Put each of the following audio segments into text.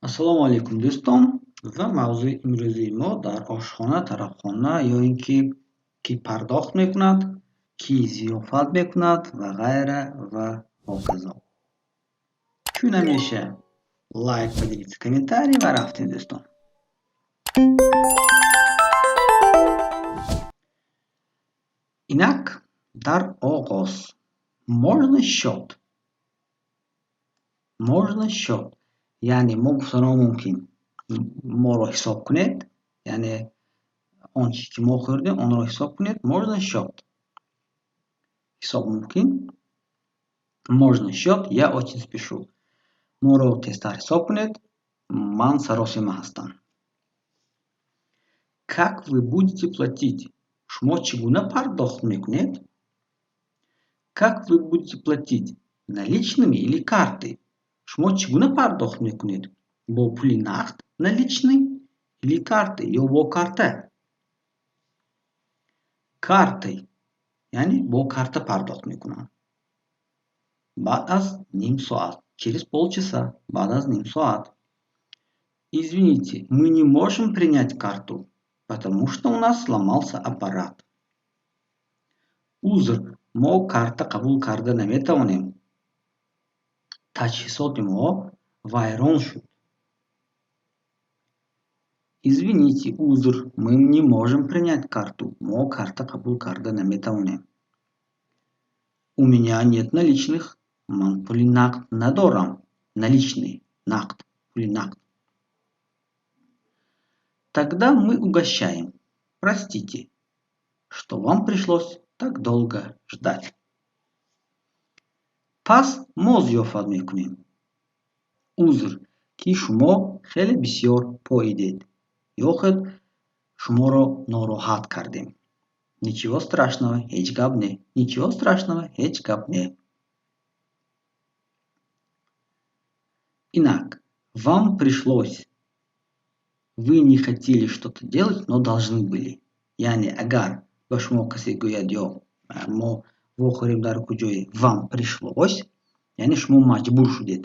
Ассалому алайкум, дӯстон, ва мавзӯи имрӯзии мо дар ошхона, тарабхона ё ин ки кӣ пардохт мекунад, кӣ зиёфат мекунад ва ғайра ва ҳоказо. Чун ҳамеша, лайк, поделиться, комментарий ва рафтем, дӯстон. Инак, дар оғоз: можно счёт? Можно счёт, яъне мо гуфтанро мумкин, моро ҳисоб кунед, яъне он чизе, ки мо хӯрдем, онро ҳисоб кунед. Можно счёт? Ҳисоб мумкин? Можно счёт? Я очень спешу. Моро тезтар ҳисоб кунед, ман саросима ҳастам. Как вы будете платить? Шумо чӣ гуна пардохт мекунед? Как вы будете платить: наличными или картой? Шумо чӣ гуна пардохт мекунед: бо пули нақд, наличный, или картой, ё бо карта? Картой, яъне бо карта пардохт мекунам. Баъд аз ним соат, через полчаса, баъд аз ним соат. Извините, мы не можем принять карту, потому что у нас сломался аппарат. Узр, мо карта қабул карда наметавонем, таҷҳизоти мо вайрон шуд. Извините, узр, мы не можем принять карту, мо карта қабул карда наметавонем. У меня нет наличных, ман пули нақд надорам. Наличные, нақд, пули нақд. Тогда мы угощаем. Простите, что вам пришлось так долго ждать. Пас мо зиёфат мекунем. Узр, ки шумо хеле бисёр поидед ё худ шуморо нороҳат кардем. Ничего страшного, ҳеҷ гап не. Ничего страшного, ҳеҷ гап не. Инак, вам пришлось: вы не хотели что-то делать, но должны были. Яъне агар ба шумо касе гӯяд ё мо вохӯрем дар куҷое, вам пришлось, яъне шумо маҷбур шудед,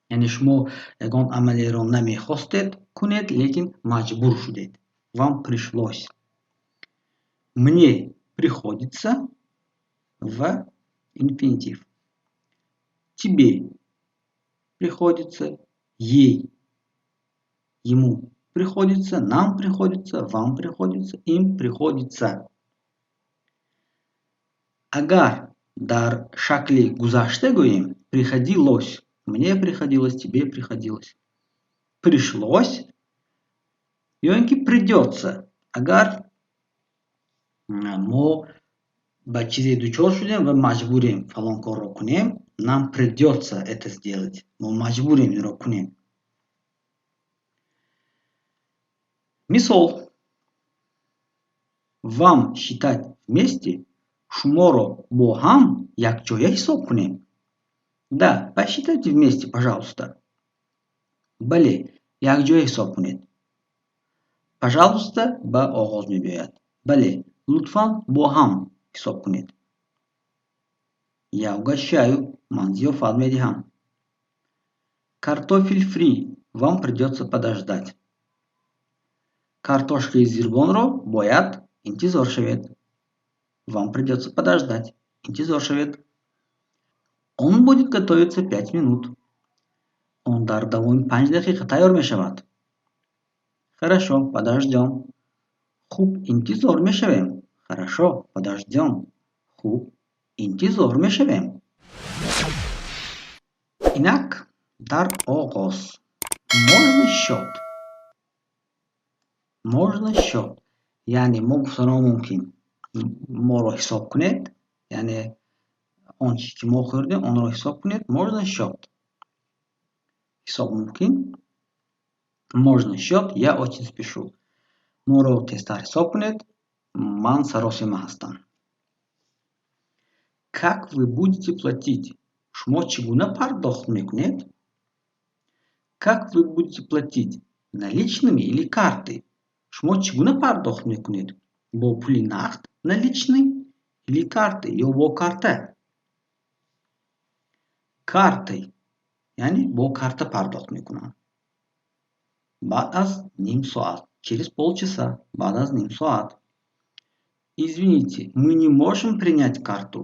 яъне шумо ягон амалеро намехостед кунед, лекин маҷбур шудед. Вам пришлось. Мне приходится ва инфинитив, тебе приходится, ей, ему приходится, нам приходится, вам приходится, им приходится. Агар дар шакли гузашта гӯем: приходилось, мне приходилось, тебе приходилось, пришлось ё ин ки придётся. Агар мо ба чизе дучор шудем ва маҷбурем фалон корро кунем, нам придётся это сделать, мо маҷбурем инро кунем. Мисол: вам считать вместе? Шуморо бо ҳам якҷоя ҳисоб кунем? Да, посчитайте вместе, пожалуйста. Бале, якҷоя ҳисоб кунед. Пожалуйста ба оғоз мебиёяд. Бале, лутфан бо ҳам ҳисоб кунед. Я угощаю, ман зиёфат медиҳам. Картофель фри вам придётся подождать. Картошкаи зирбонро бояд интизор шавед. Вам придётся подождать, интизор шавед. Он будет готовиться 5 минут. Он дар давоми 5 дақиқа тайёр мешавад. Хорошо, подождём. Хуб, интизор мешавем. Хорошо, подождём. Хуб, интизор мешавем. Инак, дар оғоз: можно счёт? Можно счёт, яъне мо гуфтанро мумкин, моро ҳисоб кунед, яъне он чизе, ки мо хӯрдем, онро ҳисоб кунед. Можно счёт? Ҳисоб мумкин? Можно счёт? Я очень спешу. Моро тезтар ҳисоб кунед, ман саросима ҳастам. Как вы будете платить? Шумо чӣ гуна пардохт мекунед? Как вы будете платить: наличными или картой? Шумо чӣ гуна пардохт мекунед: бо пули нақд, наличный, или картой, ё бо карта? Картой, Яъне бо карта пардохт мекунам. Баъд аз ним соат. Через полчаса. Баъд аз ним соат. Извините, мы не можем принять карту,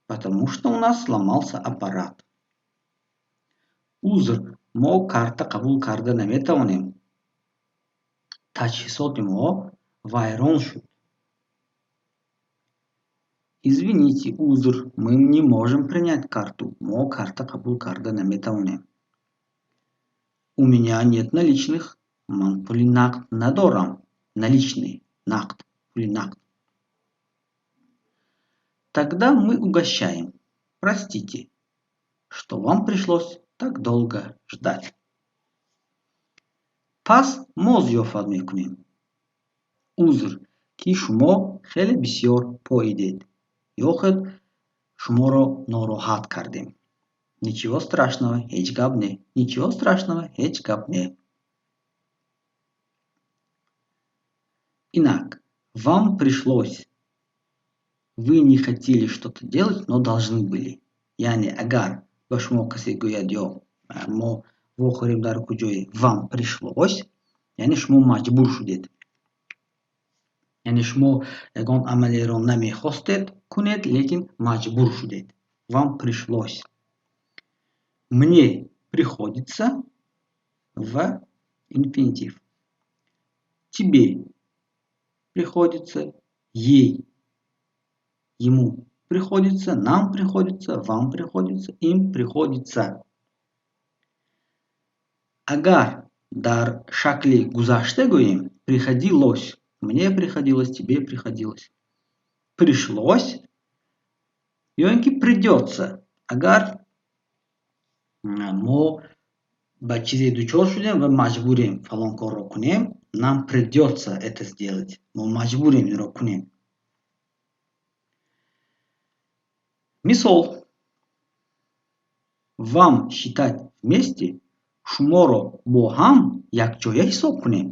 потому что у нас сломался аппарат. Узр, мо карта қабул карда наметавонем. Таҷҳизоти мо вайрон шуд. Извините, узр, мы не можем принять карту. Мо карта қабул карда наметавонем. У меня нет наличных. Ман пули нақд надорам. Наличные. Нақд. Пули нақд. Тогда мы угощаем. Простите, что вам пришлось так долго ждать. Пас мо зиёфат мекунем. Узр, ки шумо хеле бисёр поидед ё худ шуморо нороҳат кардем. Ничего страшного, ҳеҷ гап не. Ничего страшного, ҳеҷ гап не. Инак, вам пришлось. Вы не хотели что-то делать, но должны были. Яъне агар ба шумо касе гӯяд ё мо вохӯрем дар куҷое, вам пришлось, яъне шумо маҷбур шудед. Яъне шумо ягон амалеро намехостед кунед, лекин маҷбур шудед. Вам пришлось. Мне приходится в инфинитив. Тебе приходится, ей, ему приходится, нам приходится, вам приходится, им приходится. Агар дар шакли гузашта гӯем, приходилось. Мне приходилось, тебе приходилось. Пришлось ё ин ки придётся. Агар мо ба чизе дучор шудем ва маҷбурем фалон корро кунем, нам придётся это сделать. Мо маҷбурем инро кунем. Мисол: вам считать вместе, шуморо бо ҳам якҷоя ҳисоб кунем.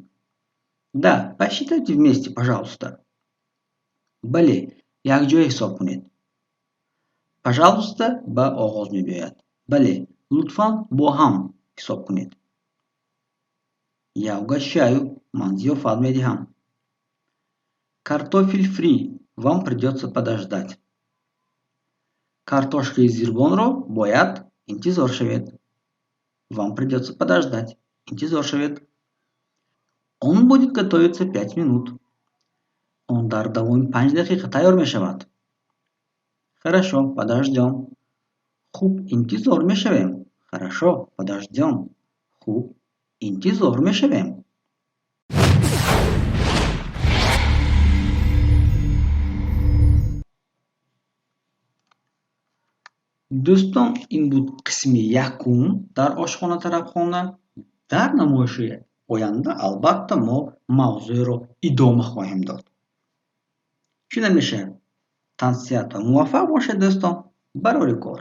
Да, посчитайте вместе, пожалуйста. Бале, якҷоя ҳисоб кунед. Пожалуйста ба оғоз мебиёяд. Бале, лутфан бо ҳам ҳисоб кунед. Я угощаю, ман зиёфат медиҳам. Картофель фри вам придётся подождать. Картошкаи зирбонро бояд интизор шавед. Вам придётся подождать. Интизор шавед. Он будет готовиться 5 минут. Он дар давоми 5 дақиқа тайёр мешавад. Хорошо, подождём. Хуб, интизор мешавем. Хорошо, подождём. Хуб, интизор мешавем. Дӯстон, ин буд қисми якум дар ошхона тарабхона. Дар намоиши оянда албатта мо мавзӯъро идома хоҳем дод. Чун ҳамеша тансиҳат ва муваффақ бошед, дӯстон, барори кор.